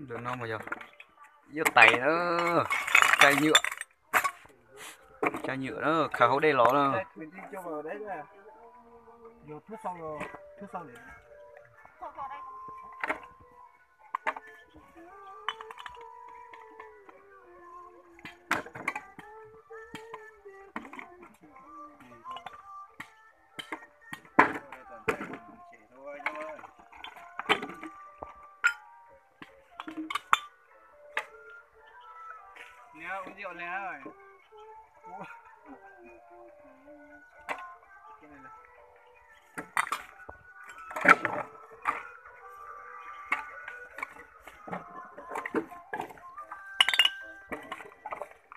Ntawm no mas yog, yog tais na, chai nyuam, chai nyuam na, khaws hauv dej los na.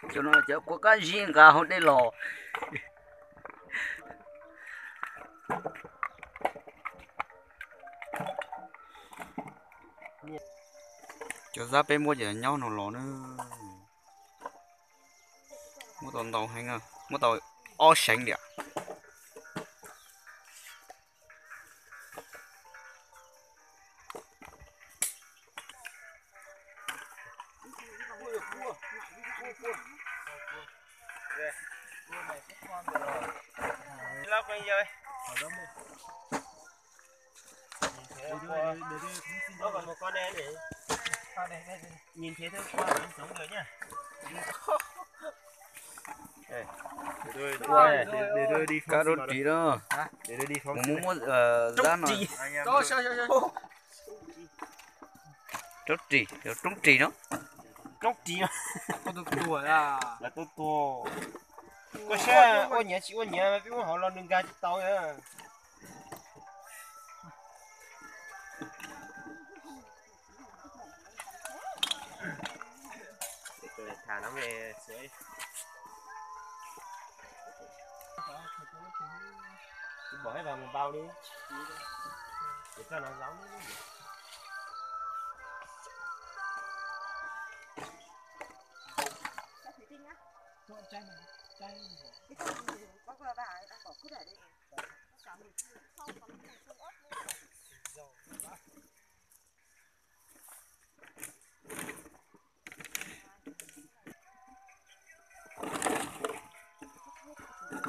Cov no cov kua kab zib nqa hauv dej los. Cov zab peb muab ces nyob no los na. Muab tau ntau heev, muab tau ob seev tiam. Kab roob ris na, mus muab muab zab no. Roob ris, roob ris no. Roob ris. Koj saib ua nyiav tsis ua nyiav peb muab hauv los nws nkag tsis tau.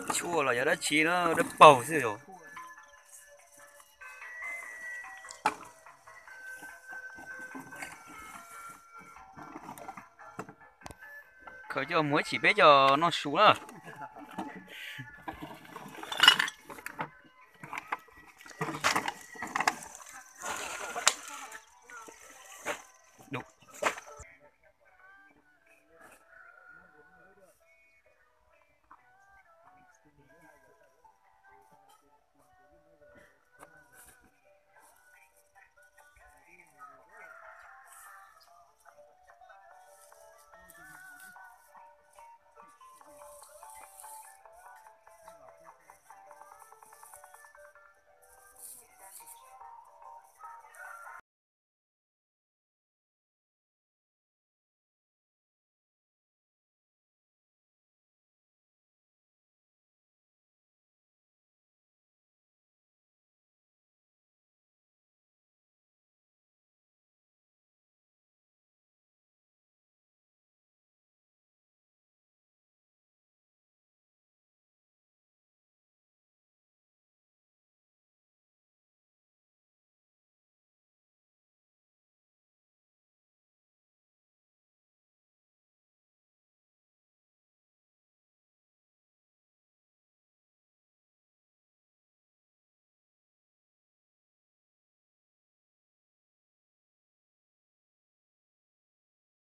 Tshuaj los yog dab tsi na, dawb paug xwb yog. Khaws coj mus ib chim peb coj noj su na.